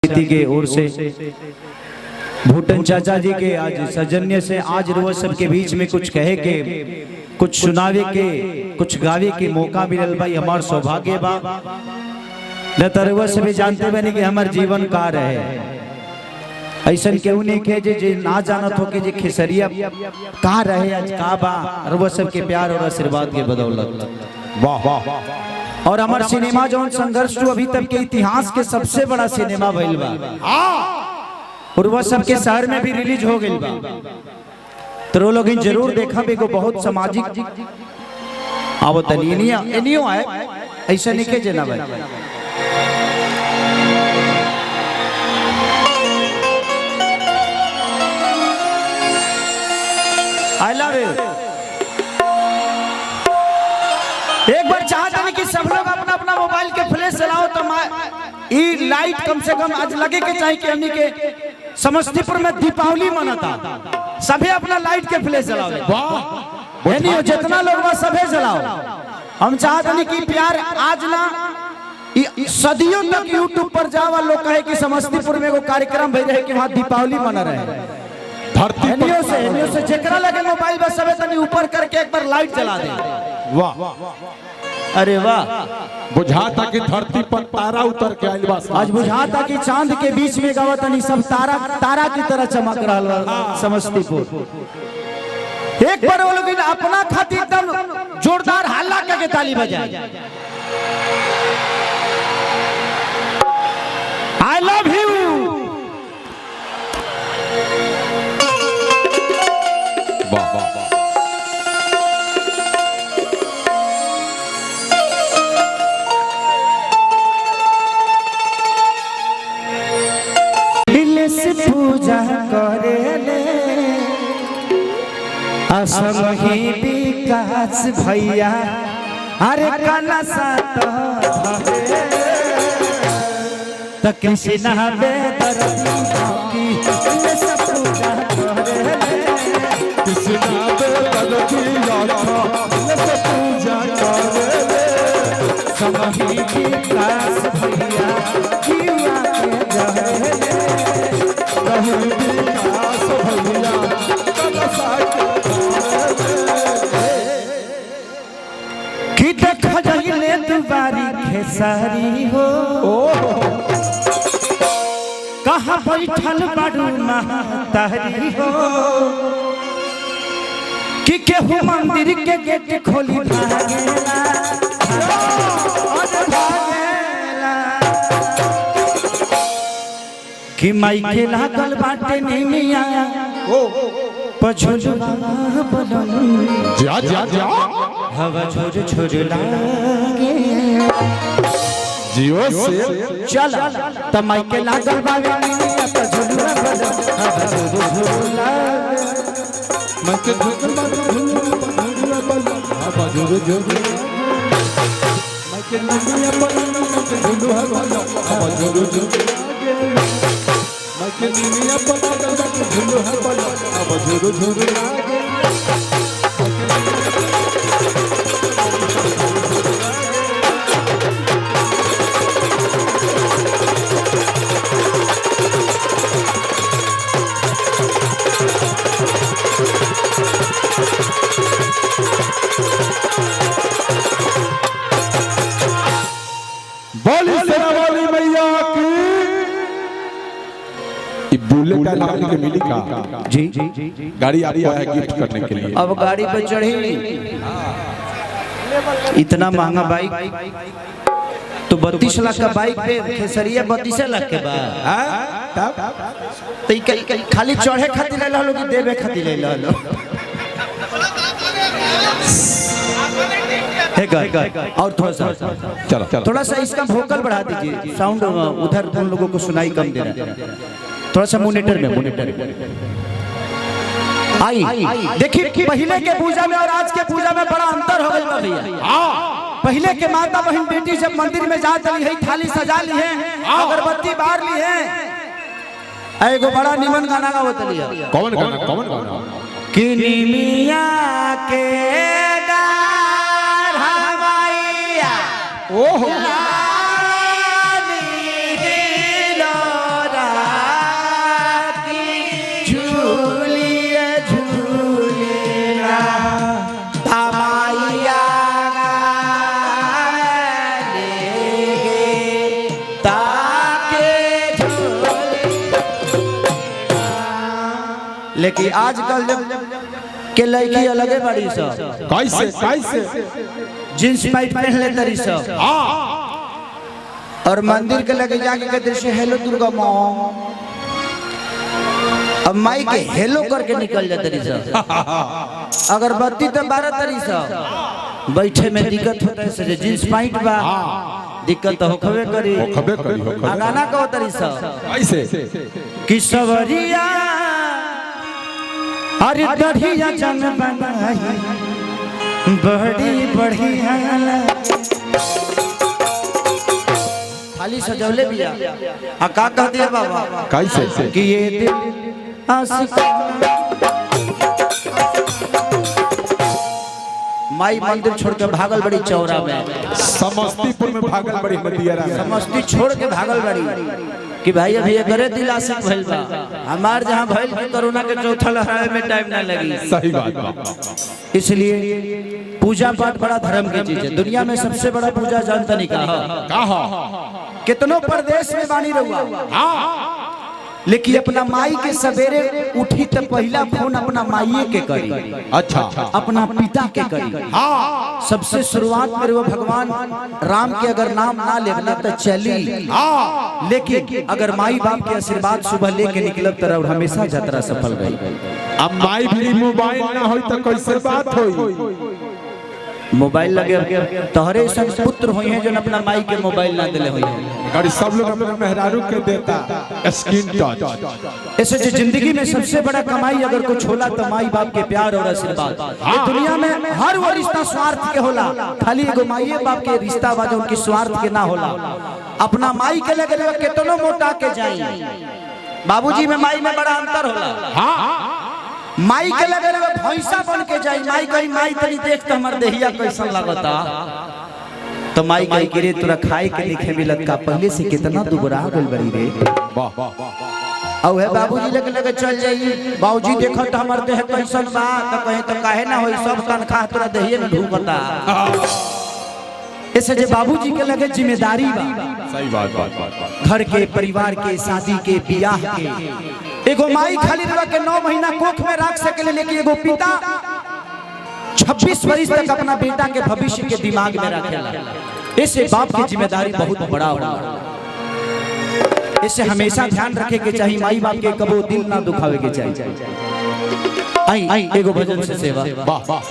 समिति के ओर से भूटन चाचा जी के आज सौजन्य से आज रोज सबके बीच में कुछ कहे के, कुछ सुनावे के, कुछ गावे के मौका मिलल भाई, हमार सौभाग्य बा। न तो रउआ सभी जानते बनी कि हमार जीवन का रहे। ऐसा केहू नहीं के जे जे ना जानत हो के जे खेसरिया का रहे आज का बा, रउआ सबके प्यार और आशीर्वाद के बदौलत। वाह वाह। और हमार सिनेमा जौन संघर्ष टू अभी तक के इतिहास के सबसे बड़ा सिनेमा भइल बा और वह सबके शहर में भी रिलीज हो गइल बा, तो वो लोग जरूर देखा। एगो बहुत सामाजिक आवत एनियो आए, ऐसा नहीं के जना भाई। I love you. एक बार चाहते नहीं कि सब लोग अपना अपना मोबाइल के फ्लैश चलाओ तो ई लाइट कम से कम आज लगे के चाहिए कि हमनी के समस्तीपुर में दीपावली मनाता, सभी अपना लाइट के फ्लैश जलाओ। वाह। यानी जितना लोग बा सभी जलाओ। हम चाहते नहीं कि प्यार आज ना सदियों तक यूट्यूब पर जावा लोग कहे कि समस्तीपुर में एगो कार्यक्रम भई रहे कि वहाँ दीपावली मना रहे। धरती एनियो से एनियो से जेकरा लगे मोबाइल बस सबे तनी ऊपर करके एक बार लाइट जला दे। वाह। अरे वाह। बुझाता कि धरती पर तारा उतर के आइल बा। आज बुझाता कि चांद के बीच में गावत तनी सब तारा तारा की तरह चमक रहा बा समस्तीपुर। एक बार वो लोग अपना खातिर एकदम जोरदार हल्ला करके ताली बजाए। I love you. वाह वाह। दिल से पूजा करे ले असम ही विकास भैया, अरे काला सात त कृष्णा बेदर्दी की दिल से पूजा करे ले। कृष्णा बेदर्दी आखा से पूजा करे ले। समही विकास भैया जीवा के जहरे ले। कहीं विकास भैया कलसा के कि देख जाइले दुबारी खेसारी हो, कहाँ बैठल बारू महतारी हो, कि केहू मंदिर के गेट खोली भागेला और भागेला, कि माई के लागल बाटे निमिया पझुलवा बनल, जा जा जा हवा झुर झुर लागे। जियो से चल त माई के लागल बावे निमिया पझुलवा बनल, हवा झुर झुर लागे। मके झुर झुर बल झुर झुर मके निमिया पर झुलुआ बल झुर झुर मके निमिया पर झुलुआ बल झुर झुर लागे। बोली शेरावाली मैया की। ये बुलेट गाड़ी के मिली का जी गाड़ी आपको है गिफ्ट करने के लिए। अब गाड़ी पर चढ़ी इतना महंगा बाइक तो 32 लाख का बाइक पे खेसरिया 32 लाख के बा तो खाली चढ़े खातिर ले लो कि देवे खातिर ले लो। और थोड़ा सा चलो चलो थोड़ा सा इसका वोकल बढ़ा दीजिए, साउंड उधर उन लोगों को सुनाई कम दे रहा है। थोड़ा सा मोनिटर में आई देखिए पहले के पूजा में और आज के पूजा में बड़ा अंतर हो गया भैया। पहले के माता बहन बेटी जब मंदिर में जा चली है, थाली सजा ली है, अगरबत्ती बार ली है, एगो बड़ा निमन गाना गावत लिया। कौन गाना कौन गाना? कि निमिया के डार हमाइया ओहो लाली लेकिन आजकल जब के लड़की अलगे बड़ी सब, कैसे कैसे? जींस पैंट पहन ले तरी सब और मंदिर के लगे जाके कहते से हेलो दुर्गा माँ, अब माई के हेलो करके निकल जाते रही सब। अगरबत्ती तो 12 तरी सब, बैठे में दिक्कत होता है, से जींस पैंट बा दिक्कत तो होखबे करी। होखबे करी, होखबे। आ गाना कहो तरी सब कैसे? कि सवरिया अरे दढ़िया जन बनाई बड़ी बढ़िया, खाली सजौले बिया। आ का कह दिया बाबा? कैसे? कि ये दिल आशिकाना। माई मंदिर छोड़ के भागल बड़ी चौरा में, समस्तीपुर में भागल बड़ी मदियारा में। समस्ती छोड़ के भागल बड़ी कि भाई अभी एकरे दिल आशिक भइल बा, हमार जहां भइल कि कोरोना के चौथा लहर में टाइम ना लगी। सही बात बा। इसलिए पूजा पाठ बड़ा धर्म की चीज है। दुनिया में सबसे बड़ा पूजा जानता नहीं कहा कहा? कितनों प्रदेश में बानी रहुआ, लेकिन अपना माई के सवेरे उठी तो पहला फोन अपना माइये के करी, अच्छा। अपना पिता के करी। हाँ सबसे शुरुआत में वो भगवान राम के अगर नाम ना लेना तो चली, लेकिन अगर माई बाप के आशीर्वाद सुबह लेके निकलब तो और हमेशा यात्रा सफल रही। अब माई भी मोबाइल ना होई तो कैसे बात होई? मोबाइल लगे तोहरे संग पुत्र होई हैं जो अपना माई के मोबाइल ना दिले होई हैं। गाड़ी सब लोग अपने मेहरारू के देता स्क्रीन टच। ऐसे जो जिंदगी में सबसे बड़ा कमाई अगर कुछ होला तो माई बाप के प्यार और आशीर्वाद। ये दुनिया में हर वो रिश्ता स्वार्थ के होला, खाली एगो माई बाप के रिश्ता बा जो उनके स्वार्थ के ना होला। अपना माई के लगे रहे केतनो मोटा के जाई, बाबूजी में माई में बड़ा अंतर होला। माई के लगे रहे भैंसा बन के जाई, माई कही माई तनी देख तो हमर देहिया कैसन लगता, तो माई कही कि रे तोरा खाए के लिखे मिलत का पहले से कितना दुबरा गइल बड़ी रे। वाह वाह। औ हे बाबूजी लगे लगे चल जाई, बाबूजी देखो तो हमर देह कैसन बा, तो कहे तो काहे ना होई, सब तनख्वाह तोरा देहिए में ढूकता। ऐसे जे बाबूजी के लगे जिम्मेदारी बा, सही बात बात बात। घर के, परिवार के, शादी के, बियाह के। एगो माई खाली रवा के 9 महीना कोख में रख सकेले, लेकिन एगो पिता 26 वर्ष तक अपना बेटा के भविष्य के दिमाग में रखेला। ऐसे बाप की जिम्मेदारी बहुत बड़ा होला। इसे हमेशा ध्यान रखे के चाहिए, माई बाप के कबो दिल ना दुखावे के चाहिए। आई एगो भजन से सेवा। वाह वाह।